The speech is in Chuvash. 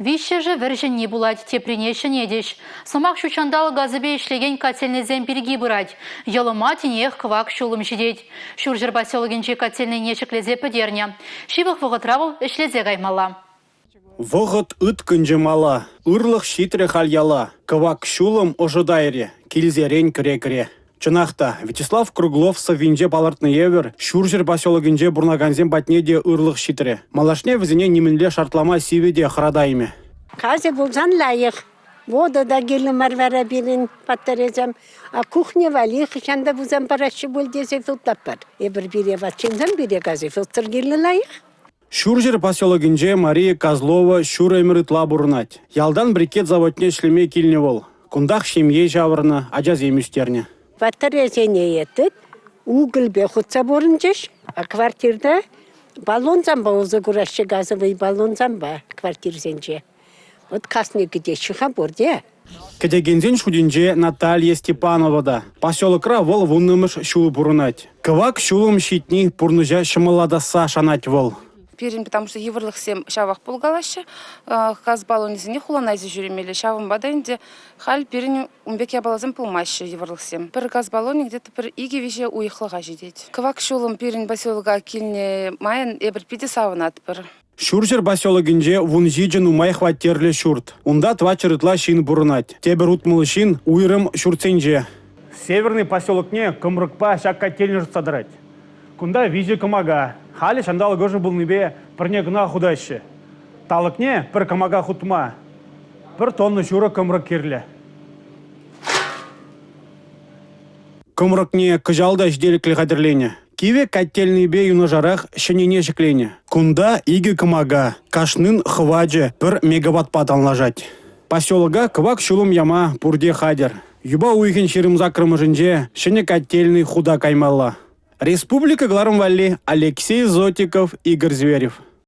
Виҫҫӗшӗ вӗр-ҫӗнни пулать, теприне ҫӗнетӗҫ. Сӑмах ҫутҫанталӑк газӗпе ӗҫлекен котельнӑйсем пирки пырать. Йӑлӑма тинех кӑвак ҫулӑм ҫитет. Ҫурҫӗр поселокӗнчи котельнӑйне ҫӗклесе пӗтернӗ. Ҫывӑх вӑхӑтра вӑл ӗҫлесе каймалла. Вӑхӑт ыткӑнчӗ мала, ырлӑх ҫитрӗ халь яла. Кӑвак ҫулӑм ӑшӑтайрӗ, килсерен кӗре-кӗре. Чӑнах та, Вячеслав Круглов сӑввинче палӑртнӑ евӗр, Ҫурҫӗр поселокӗнче пурӑнакансем патне те ырлӑх ҫитрӗ. Малашне вӗсене нимӗнле шартлама сивӗ те хӑратаймӗ. Касӗ пулсан лайӑх. Вода та кирлӗ мар вара пирӗн батарейӑсем. А кухня валли хӑҫан та пулсан параҫҫӗ пуль тесе шутлатпӑр. Эпир пире ват ҫынсем пире касӗ фильтр кирлӗ лайӑх. Ҫурҫӗр поселокӗнче Мария Козлова ҫур ӗмӗр ытла пурӑнать. Ялтан брикет заводне ӗҫлеме килнӗ вӑл. Кунтах ҫемье ҫавӑрнӑ, ачасем ӳстернӗ. Батарейӑсене этет, угольпе хутса пурӑнчӗҫ. Квартирта баллонсемпе усӑ кураҫҫӗ, газовый баллонсемпе квартирсенче. Вот касни кӗтеҫҫӗ-ха пурте. Кӗтекенсен шутӗнче Наталья Степанова та. Поселокра вӑл вуннӑмӗш ҫул пурӑнать. Кӑвак ҫулӑм ҫитни пурнӑҫа ҫӑмӑллатасса шанать вӑл. Пирӗн потому что йывӑрлӑхсем ҫавах пулкалаҫҫӗ. Газ баллонӗсене хулана илсе ҫӳремелле. Ҫавӑнпа та ӗнтӗ халь пирӗн ун пек япаласем пулмаҫҫӗ йывӑрлӑхсем. Пӗр газ баллонӗ где-то пӗр икӗ-виҫӗ уйӑхлӑха ҫитет. Кӑвак ҫулӑм пирӗн поселока килнӗ майӑн эпир питӗ савӑнатпӑр. Ҫурҫӗр поселокӗнче 17 нумай хваттерлӗ ҫурт. Унта 400 ытла ҫын пурӑнать. Тепӗр 60 ҫын уйрӑм ҫуртсенче. Северный поселокне кӑмрӑкпа ҫак котельня шӑтса тӑрать. Кунта виҫӗ кӑмака. Халӗ ҫанталӑк ӑшӑ пулнипе пӗрне кӑна хутаҫҫӗ. Талӑкне пӗр кӑмака хутма пӗр тонна ҫурӑ кӑмрӑк кирлӗ. Кӑмрӑкне кӑҫал та ҫителӗклӗ хатӗрленӗ. Кивӗ котельнӑйпе юнашарах ҫӗннине ҫӗкленӗ. Кунта икӗ кӑмака, кашнин хӑвачӗ пӗр мегаваттпа танлашать. Поселока кӑвак ҫулӑм яма пурте хатӗр. Юпа уйӑхӗн 28-мӗшӗнче ҫӗнӗ котельнӑй хута каймалла. Республика кӑларӑм валли Алексей Зотиков, Игорь Зверев.